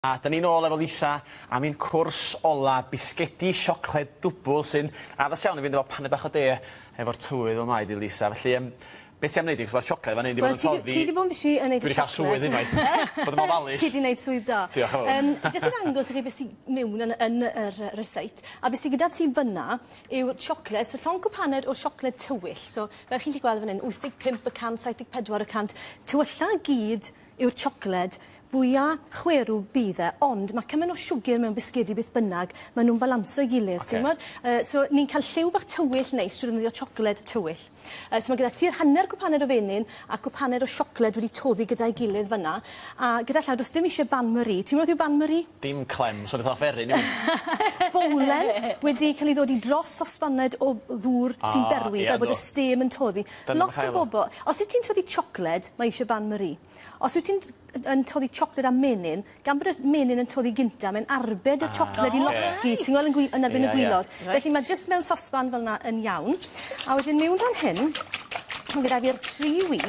A 'dan ni nôl efo Lisa am ein cwrs ola bisgedi siocled dwbwl sy'n addas iawn i fynd efo paned bach o de efo'r tywydd fel mae 'di Lisa felly yym be' ti am neud i 'chos ma'r siocled fan 'yn 'di bod yn toddi. Wel ti 'di ti 'di bod yn fishi yn neud y siocled. Dwi 'di ca'l swydd unwaith. Bod yn ofalus. Ti 'di neud swydd da. Diolch yn fowr. Yym jyst i ddangos i chi be' sy miwn yn yn yr yy ryseit a be' sy gyda ti fyn 'na yw'r siocled so llond cwpaned o siocled tywyll so fel chi'n 'llu gweld fan 'yn 85 y cant 74 y cant tywylla gyd yw'r siocled fwya chwerw bydd e ond ma' cymaint o siwgyr mewn bisgedi beth bynnag ma' nw'n balanso'i gilydd ti'n gwbod? Yy so ni'n ca'l lliw bach tywyll neis trwy ddefnyddio siocled tywyll. Yy so ma' gyda ti'r hanner cwpaned o fenyn a cwpaned o siocled wedi toddi gyda'i gilydd fyn 'na a gyda llaw do's dim isie bain marie. Ti'n gwbo beth yw bain marie? Dim clem, swnio fatha offeryn i fi. Bowlen wedi ca'l 'i ddodi dros sosbaned o ddŵr sy'n berwi fel bod y stêm yn toddi. Lot o bobol os wyt ti'n toddi siocled mae isie bain marie. Os wyt ti'n yn toddi siocled a menyn gan bod y menyn yn toddi gynta mae'n arbed y siocled i losgi ti'n gweld yn gwi- yn erbyn y gwilod. Felly ma' jyst mewn sosban fel 'na yn iawn. A wedyn miwn fan hyn ma' gyda fi'r tri wy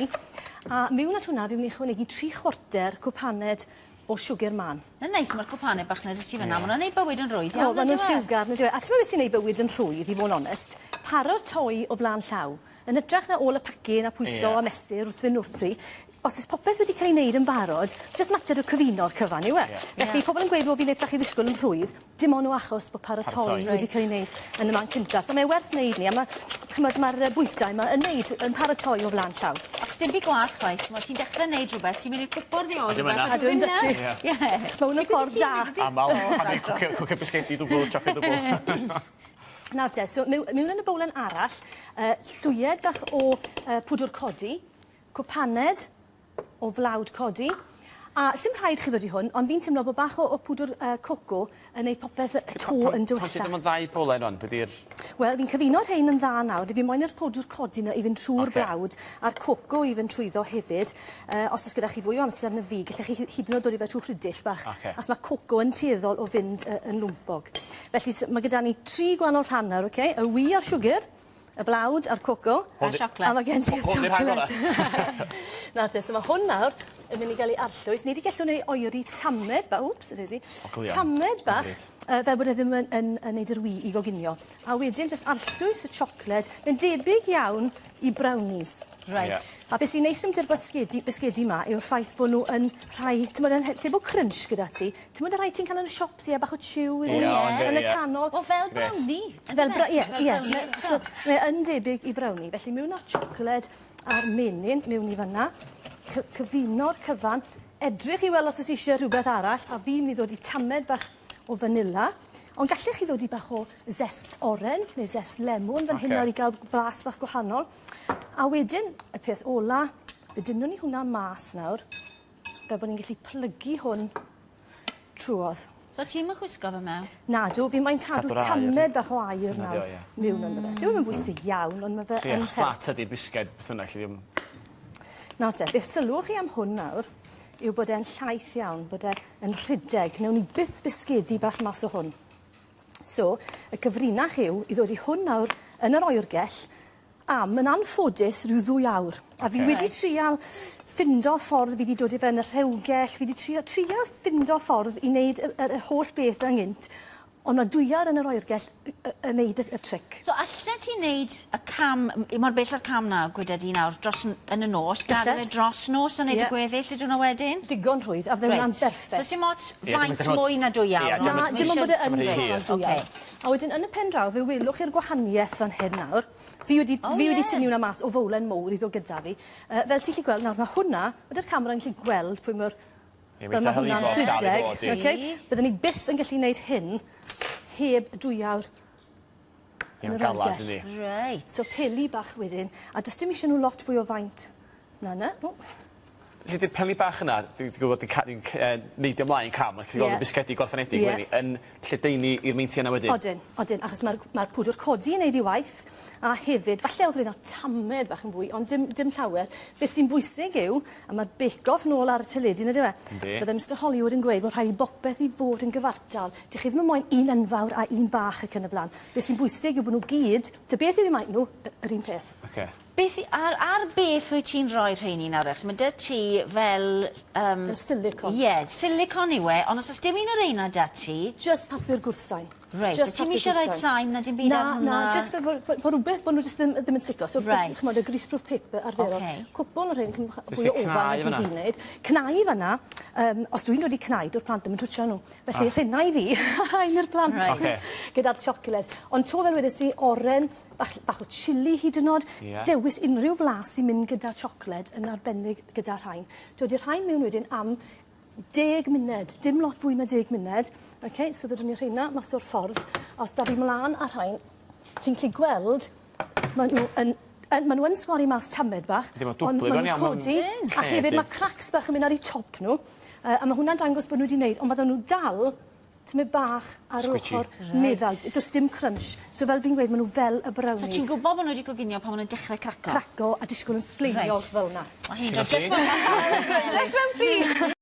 a miwn at hwnna fi myn' i ychwanegu tri chwarter cwpaned o siwgyr mân. Ma'n neis ma'r cwpane bach 'na 'dy ti fyn 'na ma' wnna'n neud bywyd yn rhwydd iawn O ma' nw'n lliwgar on'd yw e? A t'mod beth sy'n neud bywyd yn rhwydd i fo' yn onest? Paratoi o flan llaw. Yn ytrach na ôl y pacyn a pwyso a mesur wrth fynd wrthi os o's popeth wedi ca'l 'i neud yn barod jyst mater o cyfuno'r cyfan yw e? Felly pobol yn gweud bo' fi'n neud bach i ddisgwl yn rhwydd dim on' o achos bo' paratoi wedi ca'l 'i neud yn y man cynta. So mae e werth neud 'ny a ma' ch'mod ma'r yy bwytai 'ma yn neud yn paratoi o flan llaw. Achos dim byd gwall chwaith t'mod ti'n dechre neud rwbeth ti'n mynd i'r cwpwrdd i ôl rwbeth A dyw e ddim 'da ti. Ie. Ma' 'wn yn ffordd da. Amal pan fi'n cwcio cwcio bisgedi dwbwl siocled dwbwl. Nawr te so miw- miwn yn y bowlen arall yy llwyed bach o yy pwdwr codi, cwpaned o flawd codi. A sim rhaid chi ddod i hwn, ond fi'n timlo bo' bach o o pwdwr yy coco yn neud popeth yy 'to yn dywyllach. Pam ti dim ond ddau bowlen rwan, be' 'di'r... Wel fi'n cyfuno rhein yn dda nawr, fi moyn yr powdwr codi 'na i fynd trw'r blawd a'r coco i fynd trwyddo hefyd. Yy os o's gyda chi fwy o amser na fi, gallech chi hy- hyd yn o'd dod i fe trw rhidill bach. Oce. Achos ma' coco yn tueddol o fynd yy yn lwmpog. Felly s- ma' gyda ni tri gwanol rhan nawr oce? Y wy a'r siwgyr. Y blawd a'r coco. A'r siocled. A ma' gen ti'r Hwn 'di'r rhan gora. Nawr te so ma' hwn nawr yn myn' i ga'l 'i arllwys. Ni 'di gellwn ei oeri tamed ba- wps a daisy. O glien. Tamed bach yy fel bod e ddim yn yn yn neud yr wy i goginio. A wedyn jyst arllwys y siocled. Mae'n debyg iawn i brownies. Reit. Ie. A be' sy'n neis ambyti'r basgedi bisgedi 'ma yw'r ffaith bo' nw yn rhai t'mod yn he- lle bo' crunch gyda ti T'mod y rhai ti'n ca'l yn y shops ie bach o chew iddyn Ie nhw? o yndi Yn y ie. canol. O fel Grêt. brownie. Fel bro- ie Fel ie. brownie eto. So mae yn debyg i brownie felly miwn â'r siocled a'r menyn miwn i fyn 'na. Cy- cyfuno'r cyfan. Edrych i weld os o's isie rhwbeth arall a fi myn' i ddod i tamed bach o vanilla. Ond gallech chi ddod i bach o zest oren neu zest lemwn fan hyn nawr i ga'l blas bach gwahanol. A wedyn y peth ola fe dynnwn ni hwnna mas nawr. Fel bo' ni'n gallu plygu hwn trwodd. So ti'm yn chwisgo fe mewn? Nadw, fi moyn cadw Cadw'r aer. tamed bach o aer Dyna nawr 'di o, ie. miwn ynddo fe. Dyw e'm yn bwysig iawn ond ma' fe Ie, yn achos fflat ydi'r bisged beth bynnag 'lly ddim... Nawr te, beth sylwch chi am hwn nawr yw bod e'n llaith iawn, bod e yn rhedeg. Newn ni byth bisgedi bach mas o hwn. So, y cyfrinach yw i ddod i hwn nawr yn yr oergell am, yn anffodus, rhyw ddwy awr. A fi wedi trial ffindo ffordd, fi 'di dod i fe yn y rhewgell, fi 'di trio trial ffindo ffordd i wneud y yr y holl beth yng nghynt, ond ma' dwy awr yn yr oergell yn neud y y tric. So allet ti neud y cam m- mor bell â'r cam 'na gweda di nawr dros n- yn y nos, gadel e dros nos a neud y gweddill y diwrnod wedyn? Digon rhwydd, a bydde wnna'n berffeth. So sim ots faint mwy na dwy awr. Na, dim ond bod e yn rhy hir. Oce. A wedyn yn y pen draw fe welwch chi'r gwahanieth fan hyn nawr. Fi wedi O fi wedi ie. tynnu wnna mas o fowlen mowr i ddod gyda fi. Yy fel ti'n gallu gweld nawr ma' hwnna, ydy'r camera'n gallu gweld pwy mor Ie fel ma' hwnna'n rhedeg. Oce? Bydden ni byth yn gallu neud hyn heb dwy awr yn yr galad oergell. yndi? Reit. So peli bach wedyn, a do's dim isie nw lot fwy o faint na 'na. O! Felly 'di'r peli bach yna, dwi ti'n gwbod 'di ca- dwi'n c- yy neidio mlaen cam ac i gweld y bisgedi gorffenedig leni yn lledaenu i'r meintie yna wedyn? Odyn, odyn, achos ma'r ma'r pwdwr codi yn neud 'i waith, a hefyd, falle o'dd reina tamed bach yn fwy, ond dim dim llawer. Beth sy'n bwysig yw, a ma'r Bake Off nôl ar y teledu on'd yw e? Yndi. Bydde Mister Hollywood yn gweud bo' rhaid i bopeth i fod yn gyfartal. 'Dych chi ddim yn moyn un enfawr a un bach ac yn y bla'n. Beth sy'n bwysig yw bo' nw gyd, ta beth yw 'u maint nw, y- yr un peth. Oce. Beth i- ar ar beth wyt ti'n rhoi rheini nawr 'te? Ma' 'dy ti fel yym... Fel silicon. Ie, silicon yw e, ond os o's dim un o reina 'da ti... Jyst papur gwrthsain. Reit, a ti'm isie roid sain na dim byd ar hwnna? Na, na, jyst fel bo' bo' bo' rwbeth bo' nw jyst ddim ddim yn stico. So... Reit. Ch'mod y greaseproof paper arferol. Oce. Cwpwl o rhein ch'm' fwy o ofal nag i fi neud. Cnau fan 'na, yym os dwi'n dod i cnau dyw'r plant ddim yn twtsio nw. Felly ah. rhena i fi a rhain i'r plant. Reit. Oce. Gyda'r siocled. Ond 'to fel wedes i oren, bach bach o chilli hyd yn o'd. Ie. Dewis unrhyw flas sy'n mynd gyda siocled yn arbennig gyda rhain. Dod i'r rhain mewn wedyn am deg munud, dim lot fwy na deg munud. Oce, so ddodwn ni rheina mas o'r ffordd. A os daf fi mlan â rhain, ti'n gallu gweld, ma' nhw yn yn ma' nhw yn sgori mas tamed bach. Yndi ma' dwbli bron iawn Ond ma' nhw'n codi, a hefyd ma' cracs bach yn mynd ar 'u top nhw. Yy a ma' hwnna'n dangos bod nhw 'di neud, ond bydden nhw dal tymed bach ar yr Squidgy. ochor meddal. Do's dim crunch. So fel fi'n gweud, ma' nhw fel y brownies. So ti'n gwybod bod nhw wedi coginio pan ma' nhw'n dechrau craco? Craco a disgwl yn sgleiniog Reit. fel 'na. Ma' hi'n dod jyst mewn Jyst mewn pryd!